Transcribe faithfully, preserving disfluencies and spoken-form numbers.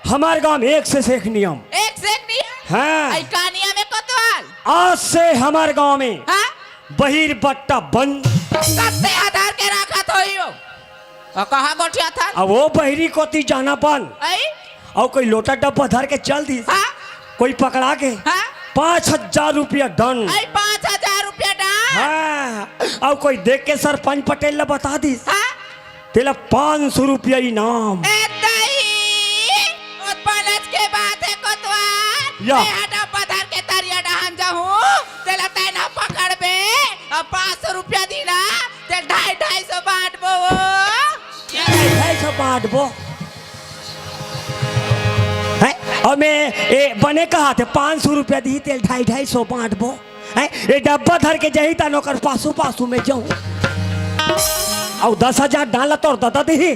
हमार गांव में एक से एक नियम। एक से एक नियम? हाँ। अई का नियम हे कोतवाल? आज से हमार गांव में हाँ? बहिर बट्टा बंद। कत्ते आधार के रखत होई हो? अउ कहाँ गोठियाथस? अब वो बहिरी कोती जाना बंद। अई? अउ कोई लोटा डब्बा धर के चल दिस। हाँ? कोई पकड़ा के हाँ? पाँच हजार रुपया दंड। अई पाँच हजार रुपया दंड? हाँ। अउ कोई देख के सरपंच पटेल ला बता दिस। हाँ? तेला पाँच सौ रुपया इनाम। ए दई, ओ पलच के बात हे कोतवाल। या। मैं हा डब्बा धर के तरिया डहान जाहूँ, तेला तैं ना पकड़बे, अउ पाँच सौ रुपया दिही ना, तेला ढाई ढाई सौ बांटबो वो। ढाई ढाई सौ बांटबो। हैं? अउ मैं ए, बने कहाथे, पाँच सौ रुपया दिही, तेला ढाई ढाई सौ बांटबो। हैं? ए डब्बा धर के जाही, तहान ओकर पासू पासू में जाहूँ। अउ दस हजार डाल तोर ददा दिही।